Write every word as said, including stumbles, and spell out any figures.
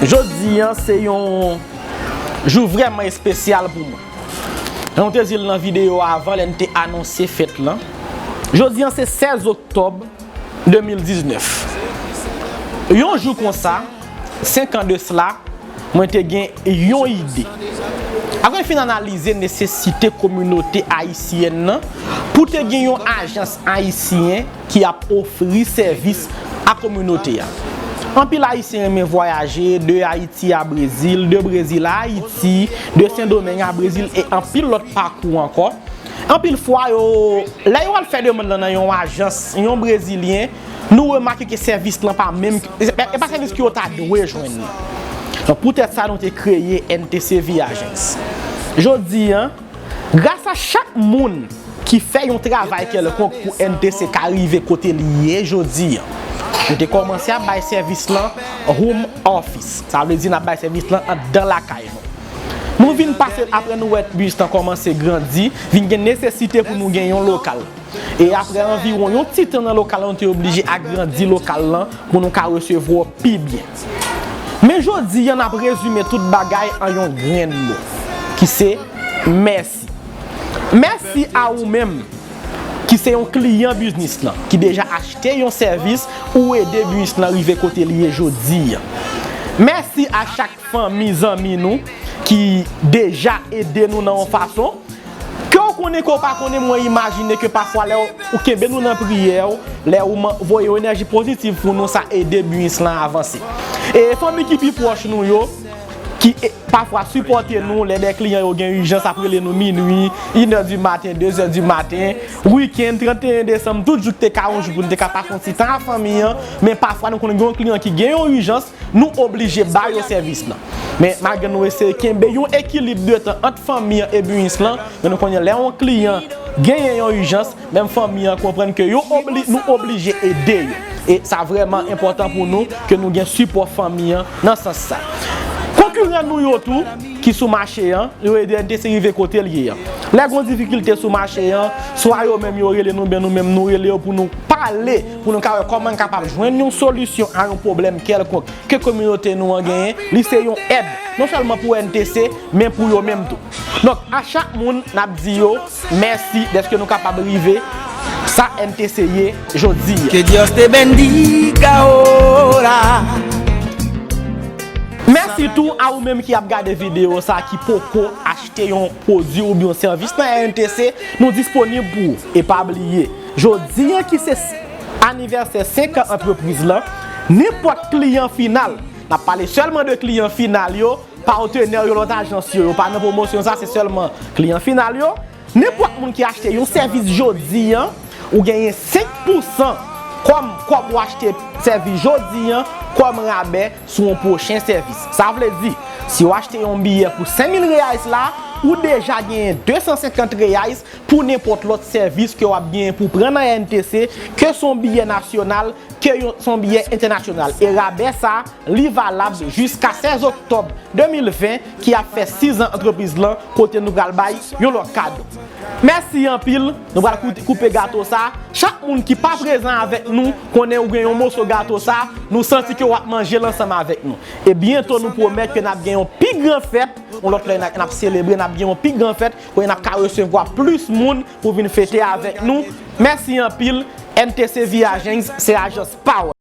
Jodi a se yon jou vrèman espesyal pou mwen. Jan nou te di l nan videyo avan, lè n te anonse fèt lan. Jodi a se sèz oktòb de mil diznèf. Yon jou konsa, senk an de sla, mwen te gen yon ide. Apre m fin analize nesesite kominote ayisyèn nan pou te gen yon ajans ayisyen ki ap ofri sèvis a kominote a. Anpil Ayisyen renmen vwayaje de Ayiti a Brezil, de Brezil a Ayiti, de Sendomeng a Brezil e anpil lòt pakou ankò. Anpil fwa, yo, lè yo al fè demann lan nan yon ajans, yon Brezilyen, nou remake ke sèvis lan pa menm, e pa sèvis ke yo ta dwe jwenn nan. Donk, poutèt sa, nou te kreye N T C Viagens. Jodi a, gras a chak moun ki fè yon travay kèlkonk pou N T C ka rive kote li ye jodi a, nou te kòmanse ap bay sèvis lan home office. Sa vle di n ap bay sèvis lan anndan lakay nou. Nou vin pase, apre nou wè biznis lan kòmanse grandi, vin gen nesesite pou nou gen yon lokal. E apre anviwon yon ti tan nan lokal lan, nou te oblije agrandi lokal lan pou nou ka resevwa w pi byen. Men jodi a, n ap rezime tout bagay an yon grenn mo, ki se mèsi. Mèsi a ou menm ki se yon kliyan biznis lan, ki deja achte yon sèvis ou ede biznis lan rive kote li ye jodi a. Mèsi a chak fanmi, zanmi nou ki deja ede nou nan yon fason. Ke w konnen, ke w pa konnen, mwen imajine ke pafwa lè w, ou kenbe nou nan priyè w, lè ou man-, voye yon enèji pozitiv pou nou, sa ede biznis lan avanse. E fanmi ki pi pwòch nou yo, ki e, pafwa sipòte nou lè de kliyan yo gen ijans, ap rele nou minui, inè di maten, dezè di maten, wikenn, trannteyen desanm, tout jou ki te ka yon jou pou nou te ka pase yon ti tan ak fanmi an, men pafwa nou konnen gen yon kliyan ki gen yon ijans, nou oblije ba yo sèvis lan. Men malgre nou eseye kenbe yon ekilib de tan ant fanmi an e biznis lan, men nou konnen lè yon kliyan genyen yon ijans, menm fanmi an konprann ke yo obli-, nou oblije ede yo. E sa vrèman enpòtan pou nou ke nou gen sipò fanmi an nan sans sa. Konkiran nou yo tou ki sou mache an, yo ede N T C rive kote l ye an. Lè gen difikilte sou mache an, swa yo menm yo rele nou, byen nou menm nou rele yo pou nou pale, pou nou ka wè kòman n kapab jwenn yon solisyon a yon pwoblèm kèlkonk ke kominote nou an genyen. Li se yon èd, non sèlman pou N T C, men pou yo menm tou. Donk, a chak moun, n ap di yo mèsi dèske nou kapab rive sa N T C ye jodi a. Que Dios te bendiga ahora. Mèsi tou a ou menm ki ap gade videyo sa, ki poko achte yon pwodui oubyen yon sèvis nan R N T C, nou disponib pou ou. E pa bliye, jodi a ki se s-, anivèsè senk an antrepriz lan, nenpòt kliyan final, n ap pale sèlman de kliyan final yo, patenè yo, lòt ajans yo, yo pa nan pwomosyon sa, se sèlman kliyan final yo. Nenpòt moun ki achte yon sèvis jodi a, ou genyen senk pousan kòm kòb ou achte sèvis jodi a, kòm rabè sou yon pwochen sèvis. Sa vle di, si w achte yon biyè pou senk mil reais la, ou deja genyen de san senkant reais pou nenpòt lòt sèvis ke w ap genyen pou pran nan R N T C, ke se yon biyè nasyonal, ke yon, se yon biyè entènasyonal. E rabè sa, li valab jiska sèz oktòb de mil ven, ki ap fè sis an antrepriz lan, kote nou pral bay yon lòt kado. Mèsi anpil, nou pral koute, koupe gato sa. Chak moun ki pa prezan avèk nou, konnen ou gen yon moso gato sa, nou santi ke w ap manje l ansanm avèk nou. E byento nou pwomèt ke n ap gen yon pi gran fèt, yon lòt lè n ap, n ap selebre, n ap gen yon pi gran fèt, kote n ap ka resevwa plis moun pou vin fete avèk nou. Mèsi anpil, N T C Viagens, se ajans pa w.